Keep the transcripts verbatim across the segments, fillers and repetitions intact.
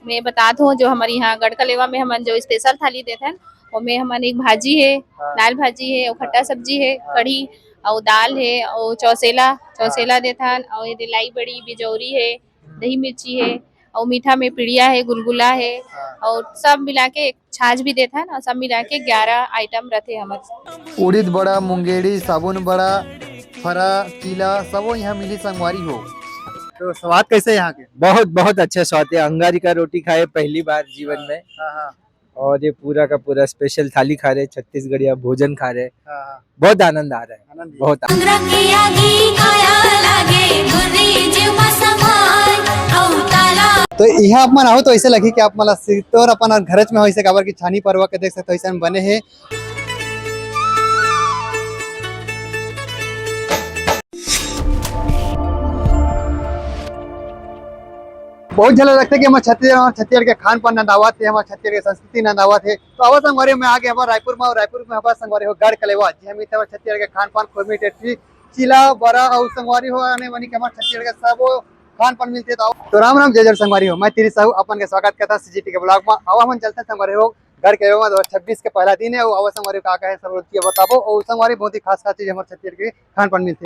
मैं बतात हूँ, जो हमर यहाँ गढ़कलेवा में हमन जो स्पेशल थाली देथन, ओमे हमन एक भाजी हे, हाँ। दाल भाजी हे, अउ खट्टा सब्जी हे, हाँ। कढ़ी, अउ दाल हे, अउ चौसेला, हाँ। चौसेला देथन, अउ एदे लाई बड़ी, बिजौरी हे, हम्म। दही मिर्ची हे, अउ मीठा में पिड़िया हे, गुलगुला हे, हाँ। अउ सब मिला के एक छाछ भी देथन, अउ सब मिला के ग्यारह आइटम रथे हमर। उड़ीद बड़ा, मुंगेड़ी, साबुन बड़ा, फरा, चीला, सबो यहाँ मिली संगवारी हो। तो स्वाद कैसे यहाँ के? बहुत, बहुत अच्छा स्वाद है। अंगारी का रोटी खाए पहली बार जीवन में। हाँ, हाँ। और ये पूरा का पूरा स्पेशल थाली खा रहे, छत्तीसगढ़िया भोजन खा रहे। हाँ, हाँ। बहुत आनंद आ रहा है। आनंद। बहुत आनंद। तो यहाँ आप मन आओ तो ऐसे लगी कि आप मन ला सिरतोर अपन घरच में हो, ऐसे काबर कि छानी परवा के देख सकते हो, ऐसे बने हैं। बहुत झन लगथे कि हमर छत्तीसगढ़, हमर छत्तीसगढ़ के खान पान नंदावत हे, हमर छत्तीसगढ़ के संस्कृति नंदावत हे। तो आवा संगवारी हो, मैं आ गे हमार रायपुर में, अउ रायपुर में हमार संगवारी हो गढ़कलेवा, जी हम इतना छत्तीसगढ़ के खान पान, खुरमी टेटरी, चीला बड़ा अउ संगवारी हो आने वाली के हमार छत्तीसगढ़ के सबो खान पान मिलथे। तो आओ। तो राम राम, जय जय संगवारी हो, मैं तिरी साहू अपन के स्वागत करता CGT के ब्लॉग में। आवा हमन चलते संगवारी हो गढ़कलेवा में, दो हज़ार छब्बीस के पहला दिन है, अउ आवा संगवारी हो का का है सब रोज की बताबो, अउ संगवारी बहुत ही खास खास चीज हमारे छत्तीसगढ़ के खान पान मिलथे।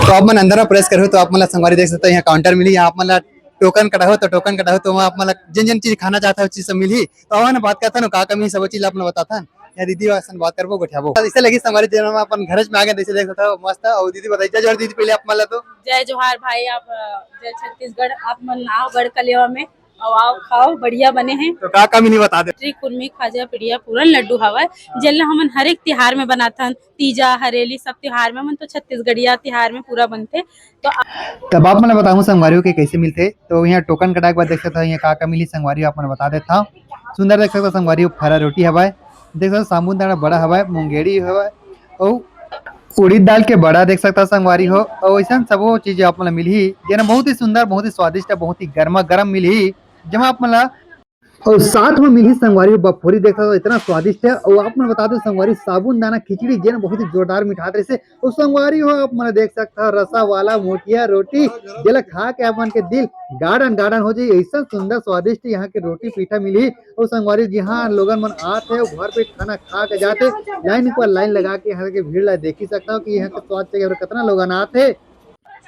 तो आप मन अंदर में प्रवेश करहू तो आप मन ला संगवारी देख सकते हो, यहाँ काउंटर मिली, यहाँ आप मन ला टोकन कटाहू तो टोकन कटाहू तो वहाँ आप मन ला जेन जेन चीज खाना चाहता है, वो चीज सब मिली। तो आवा ना बात करथन, का का मिली सब चीज आप मन ला बताथन। यहाँ दीदी वा सन बात करबो, गोठियाबो। ऐसे लगी संगवारी, जेन में अपन घर में आ गए, जैसे देख सकते हो मस्त। और दीदी बताई, जय जोहार दीदी, पहले आप मन ला तो। जय जोहार भाई, आप, अ, जय छत्तीसगढ़, आप मन आओ गढ़कलेवा में, अउ आओ खाओ, बढ़िया बने हैं। तो का का मिली बता दे। श्री कुर्मी, खाजा, पिड़िया, पूरन लड्डू हवय, जेन ला हमन हर एक तिहार में बनाथन, तीजा, हरेली, सब तिहार में, हमन तो छत्तीसगढ़िया तिहार में पूरा बनथे। तो आ- तब आप मन ला बताहूँ संगवारी हो के कैसे मिलथे। तो यहाँ टोकन कटाए के बाद देख सकते हो यहाँ का का मिली संगवारी हो, आप मन ला बता देता हूँ। सुंदर देख सकते हो संगवारी हो, फरा रोटी हवय, देख सकते हो साबुन दाना बड़ा हवय, मुंगेड़ी हवय, अउ उड़ीद दाल के बड़ा देख सकता संगवारी हो, अउ ऐसन सबो चीज आप मन ला मिलही, जेन बहुत ही सुंदर, बहुत ही स्वादिष्ट, बहुत ही गर्मा गर्म मिलही, जेमा आप मन ला। अउ साथ में मिलही संगवारी हो बफोरी देख सकता, इतना स्वादिष्ट है। अउ आप मन बता दो संगवारी, साबुन दाना खिचड़ी जेन बहुत ही जोरदार मिठात रहिसे। अउ संगवारी हो आप मन देख सकता रसा वाला मोटिया रोटी, जेला खा के आप मन के दिल गार्डन गार्डन हो जाई, ऐसा सुंदर स्वादिष्ट यहाँ के रोटी पीठा मिलही। अउ संगवारी जी हाँ, लोगन मन आत हे, भर पेट खाना खा के जाथे, लाइन पर लाइन लगा के यहाँ के भीड़ ला देखी सकता हो कि यहाँ के स्वाद से कितना लोगन आत हे।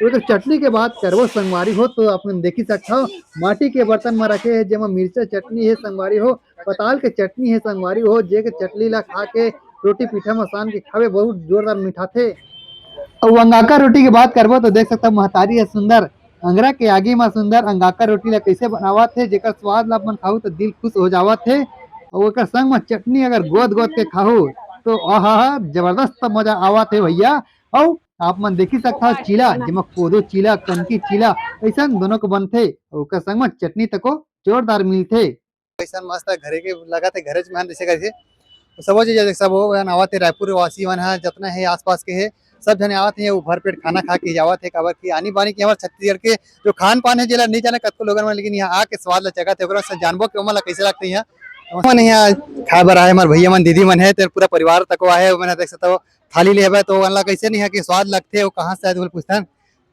वो तो चटनी के बात करबो संगवारी हो, तो आप मन देखी सकता हो, माटी के बर्तन में रखे हे, जेमा मिर्चा चटनी हे संगवारी हो, पताल के चटनी हे संगवारी हो, जे के चटनी ला खा के रोटी पीठा में सान के खावे, बहुत जोरदार मिठाथे। अउ अंगाका रोटी के बात करबो, तो देख सकता हो, महतारी हे सुंदर अंगरा के आगी म सुंदर अंगाकर रोटी ला कइसे बनावत हे, जेकर स्वाद ला अपन खाहू त दिल खुश हो जावत हे। अउ ओकर संग म चटनी अगर गोद गोद के खाहू तो आहा, जबरदस्त मजा आवत हे भैया। अउ आप मन देखी सकत हव चीला, जेमा कोदो चीला, कनकी चीला अइसन दोनों के बनथे, अउ ओकर संग म चटनी तको जोरदार मिलथे। अइसन मस्त घरे के लगत हे, घरेच में हन जइसे करके। तो सबो चीज देख, सबो झन आवत हे, रायपुर वासी मन ह, जतना हे आसपास के हे, सब झन आवत हे, वो भरपेट खाना खा के जावत हे, काबर कि आनी बानी के हमर छत्तीसगढ़ के जो खान पान हे, जेला नइ जाने कतको लोगन मन, लेकिन यहाँ आके स्वाद ला चखत हे, ओकरा से जानबो कि ओमन ला कइसे लगथे यहाँ। ओमन यहाँ खाए बर आए, हमर भैया मन, दीदी मन हे, तेर पूरा परिवार तको आहे, ओमन ह देख सकत हो, थाली ले हवय, तो ओमन ला कइसे नहीं हे कि स्वाद लगथे, वो कहाँ से आए, तो पूछथन।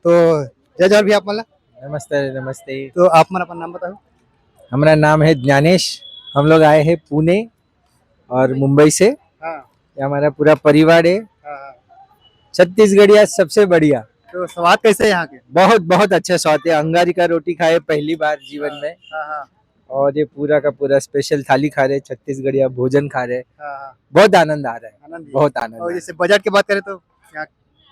तो जय जोहार भैया आप मन ला। नमस्ते, नमस्ते। तो आप मन अपन नाम बताओ। हमारा नाम है ज्ञानेश, हम लोग आए हैं पुणे और मुंबई से। हाँ। ये हमारा पूरा परिवार है। हाँ, हाँ। छत्तीसगढ़िया सबसे बढ़िया। तो स्वाद कैसे है यहाँ के? बहुत, बहुत अच्छा स्वाद है। अंगारी का रोटी खाए पहली बार जीवन में। हाँ, हाँ। और ये पूरा का पूरा स्पेशल थाली खा रहे, छत्तीसगढ़िया भोजन खा रहे। हाँ, हाँ। बहुत आनंद आ रहा है। आनंद। बहुत आनंद और आ रहा है। जैसे बजट की बात करें तो क्या?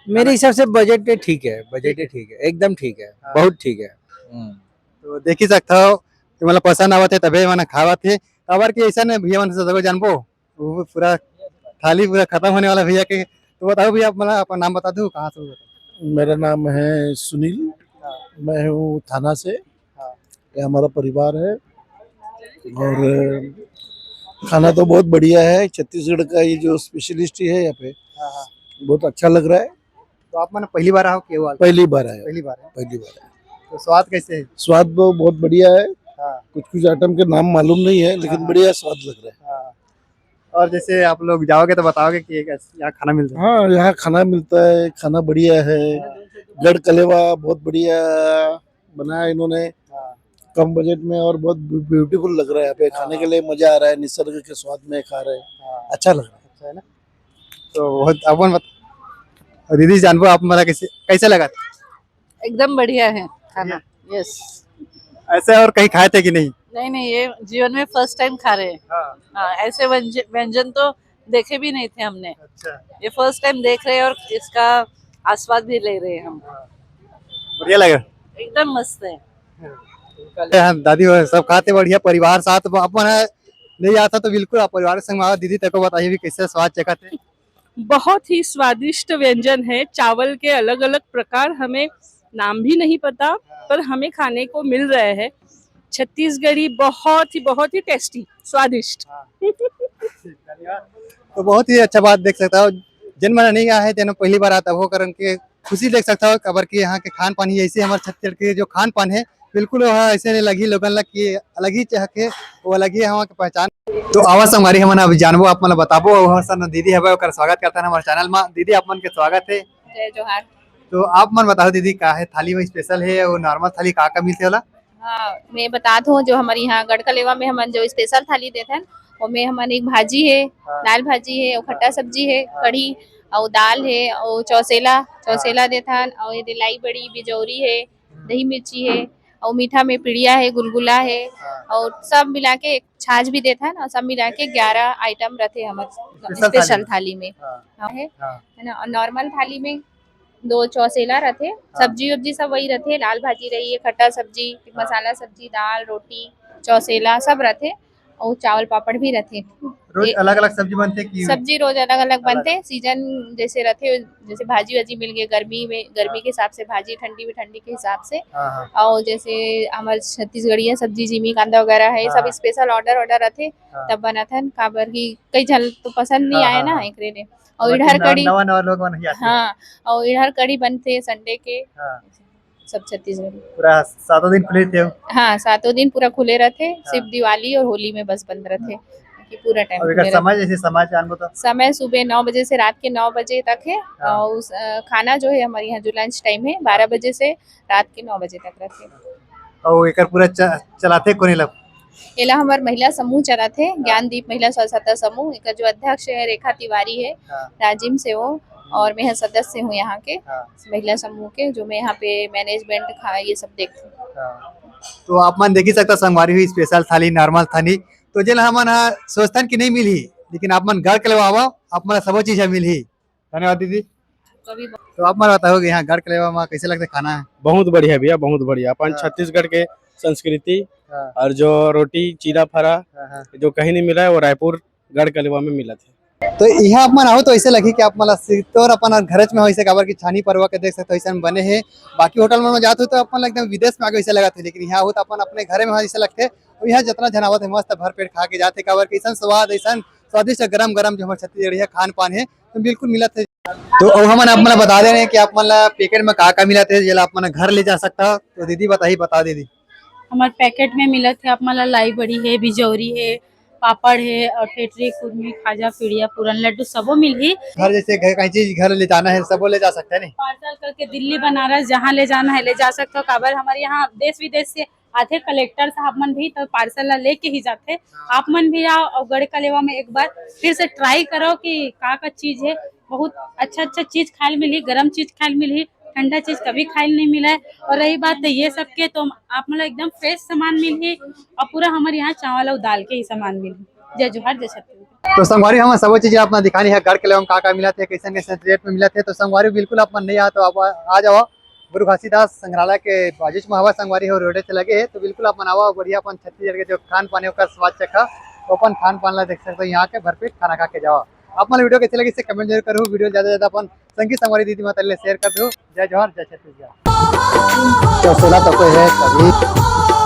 मेरे हिसाब से बजट पे ठीक है, बजट पे ठीक है, एकदम ठीक है, हाँ। बहुत ठीक है। हम्म। तो देखी सकता हो कि मतलब पसंद आवत है तबे मन खावत है। काबर कि ऐसा नहीं भैया मन से सगो जानबो, वो पूरा थाली पूरा खत्म होने वाला भैया के। तो बताओ भैया, आप मतलब अपन नाम बता दो, कहाँ से हो? मेरा नाम है सुनील, हाँ। मैं हूँ थाना से। हाँ। ये हमारा परिवार है और खाना तो बहुत बढ़िया है। छत्तीसगढ़ का ये जो स्पेशलिस्ट है यहाँ पे, हाँ, हाँ। बहुत अच्छा लग रहा है। तो आप मन पहली बार आओ के? पहली बार आया। पहली बार है? पहली बार है। तो स्वाद कैसे है? स्वाद तो बहुत बढ़िया है। हाँ। कुछ कुछ आइटम के नाम मालूम नहीं है, लेकिन हाँ, हाँ। बढ़िया स्वाद लग रहा है। हाँ। और जैसे आप लोग जाओगे तो बताओगे कि ये कैसे यहाँ खाना मिलता है? हाँ, यहाँ खाना मिलता है, खाना बढ़िया है। हाँ। गढ़ कलेवा बहुत बढ़िया बनाया इन्होंने, कम बजट में, और बहुत ब्यूटीफुल लग रहा है यहाँ पे। खाने के लिए मजा आ रहा है, निसर्ग के स्वाद में खा रहे हैं। अच्छा लग रहा है। अच्छा है ना? तो बहुत अपन बत... दीदी, जानबो आप, मतलब, कैसे, कैसे लगा? एकदम बढ़िया है खाना। यस। ऐसे और कहीं खाए थे कि नहीं? नहीं नहीं, ये जीवन में फर्स्ट टाइम खा रहे हैं। हाँ, ऐसे व्यंज- व्यंजन तो देखे भी नहीं थे हमने। अच्छा। ये फर्स्ट टाइम देख रहे हैं और इसका आस्वाद भी ले रहे हैं हम। बढ़िया लगा। एकदम मस्त है। हाँ, दादी हो, सब खाते बढ़िया, परिवार साथ अपन है, नहीं आता तो बिल्कुल आप परिवार के संग आओ। दीदी, तेको बताइए भी कैसे स्वाद चखा थे? बहुत ही स्वादिष्ट व्यंजन है। चावल के अलग अलग प्रकार, हमें नाम भी नहीं पता, पर हमें खाने को मिल रहे हैं। छत्तीसगढ़ी बहुत ही, बहुत ही टेस्टी, स्वादिष्ट। तो बहुत ही अच्छा बात देख सकता हो, जिन मन नहीं आए हैं, तेन पहली बार आता हो, कारण के खुशी देख सकता हो, काबर कि यहाँ के खान पान ही ऐसे, हमारे छत्तीसगढ़ के जो खान पान है, बिल्कुल वो ऐसे नहीं लगी लोगन ला कि अलग ही चहक है, वो अलग ही हवा के पहचान। तो आवा संगवारी, हमन अभी जानबो, आप मन ला बताबो, और सन दीदी हवे, ओकर स्वागत करता है हमारे चैनल में। दीदी, आप मन के स्वागत है। जय जोहार। तो आप मन बताओ दीदी, का है थाली में स्पेशल है, वो नॉर्मल थाली का का मिलते होला? हाँ, मैं बतात हूँ, जो हमारे यहाँ गढ़ कलेवा में हमन जो स्पेशल थाली देथन, ओमे हमन एक भाजी है, हाँ। दाल भाजी है, और खट्टा सब्जी है, कढ़ी, और दाल है, और चौसेला, चौसेला देथन, और ये लाई बड़ी, बिजौरी है, दही मिर्ची है, और मीठा में पिड़िया है, गुलगुला है, हाँ। और सब मिला के एक छाछ भी देथन, और सब मिला के ग्यारह आइटम रथे हमर स्पेशल स्पेशल थाली। थाली में। हाँ। हाँ, है हाँ। है ना? और नॉर्मल थाली में दो चौसेला रथे, सब्जी वब्जी सब वही रथे, लाल भाजी रही है, खट्टा सब्जी, मसाला सब्जी, दाल, रोटी, चौसेला सब रथे, और चावल पापड़ भी रथे। रोज ए- अलग अलग सब्जी बनते कि? सब्जी रोज अलग अलग बनते, सीजन जैसे रथे, जैसे भाजी वाजी मिल गए, गर्मी में, गर्मी के हिसाब से भाजी, ठंडी में ठंडी के हिसाब से। हाँ, हाँ। और जैसे हमारे छत्तीसगढ़िया सब्जी, जिमी कांदा वगैरह है, ये सब हाँ। स्पेशल ऑर्डर ऑर्डर रथे, हाँ। तब बनाथन, काबर कि कई झन तो पसंद नहीं हाँ, आए हाँ, ना, हाँ। एकरे ले। और इधर कढ़ी, नवा नवा लोग मन ही आते हैं। हाँ, और इधर कढ़ी बनते संडे के, हाँ। सब छत्तीसगढ़ी। पूरा सातों दिन खुले थे वो? हाँ, सातों दिन पूरा खुले रथे, सिर्फ दिवाली और होली में बस बंद रथे, बाकी पूरा टाइम और खुले एकर रथे। समय, जैसे समय जान को तो? समय सुबह नौ बजे से रात के नौ बजे तक है। हाँ। और उस, अ, खाना जो है हमारे यहाँ जो लंच टाइम है, बारह बजे से रात के नौ बजे तक रहते। और एकर पूरा च-, चलाते कोने लब? एला हमार महिला समूह चलाते, ज्ञानदीप महिला स्व सहायता समूह। एकर जो अध्यक्ष है रेखा तिवारी है, हाँ। राजिम से वो, और मैं सदस्य हूँ यहाँ के हाँ। महिला समूह के, जो मैं यहाँ पे मैनेजमेंट खा ये सब देखती हूँ। हाँ। तो आप मन देखी सकता संगवारी हुई स्पेशल थाली, नॉर्मल थाली, तो जेला हमन ह सोचथन कि नहीं मिलही, लेकिन आप मन गढ़ कलेवा आवा, आप मन ला सबो चीज ह मिलही। धन्यवाद दीदी। कभी तो आप मन बताओ कि यहाँ गढ़ कलेवा में कैसे लगता है खाना है? बहुत बढ़िया भैया, बहुत बढ़िया। अपन हाँ। छत्तीसगढ़ के संस्कृति हाँ। और जो रोटी चीरा फरा हाँ, हाँ। जो कहीं नहीं मिला है, वो रायपुर गढ़ कलेवा में मिला था। तो यहाँ आप मन आओ तो ऐसे लगी कि आप मन ला सिरतोर अपन घर में हो, ऐसे काबर की छानी परवा के देख सकते हो, ऐसे बने हैं। बाकी होटल में जाते हो तो अपन ला एकदम विदेश में आगे ऐसे लगता है, लेकिन यहाँ हो तो अपन अपने घर में हो ऐसे लगते। और यहाँ जितना झन आवत है मस्त भर पेट खा के जाते, काबर की ऐसा स्वाद, ऐसा स्वादिष्ट गरम गरम जो हमारे छत्तीसगढ़िया खान पान है तो बिल्कुल मिलत है। तो अब हमन आप मन ला बता दे रहे हैं कि आप मन ला पैकेट में का का मिलत है, जेला आप मन घर ले जा सकता हो। तो दीदी बताइए, बता दीदी। हमार पैकेट में मिलत है आप मन ला लाई बड़ी है, बिजौरी है, पापड़ है और ठेठरी, कुरमी, खाजा, पिड़िया, पूरन, लड्डू सबो मिलही। घर जैसे घर कहीं चीज घर ले जाना है, सबो ले जा सकते हैं नहीं? पार्सल करके दिल्ली, बनारस जहाँ ले जाना है ले जा सकते हो। काबर हमारे यहाँ देश विदेश से आथे कलेक्टर साहब मन भी, तो पार्सल ला लेके ही जाथे। आप मन भी आओ और गढ़ कलेवा में एक बार फिर से ट्राई करो कि का का चीज है। बहुत अच्छा अच्छा चीज खाए मिलही, गरम चीज खाए मिलही, ठंडा चीज कभी खाए नहीं मिला है। और रही बात ये सब के, तो आप मन ला एकदम फ्रेश सामान मिलही और पूरा हमारे यहाँ चावल और दाल के ही सामान मिलही। जय जोहार, जय छत्तीसगढ़। तो संगवारी, हम सब चीजें अपना दिखानी है, गढ़ कलेवा में का का मिलत है, कैसे कैसे रेट में मिलत है। तो संगवारी, बिल्कुल आप मन नहीं आ तो आप आ जाओ, गुरु घासीदास संग्रहालय के बाजू में हवा संगवारी हो, रोड से लगे है। तो बिल्कुल आप मन आवा, बढ़िया अपन छत्तीसगढ़ के जो खान पान है ओकर स्वाद चखा, तो अपन खान पान ला देख सकते हो, यहाँ के भरपेट खाना खा के जाओ। आप मन वीडियो कैसे लगी, इसे कमेंट जरूर करो। वीडियो ज्यादा से ज्यादा अपन संगी संगवारी दीदी माता ले शेयर कर दो। जय जोहार, जय छत्तीसगढ़। तो सोला तो कोई है कभी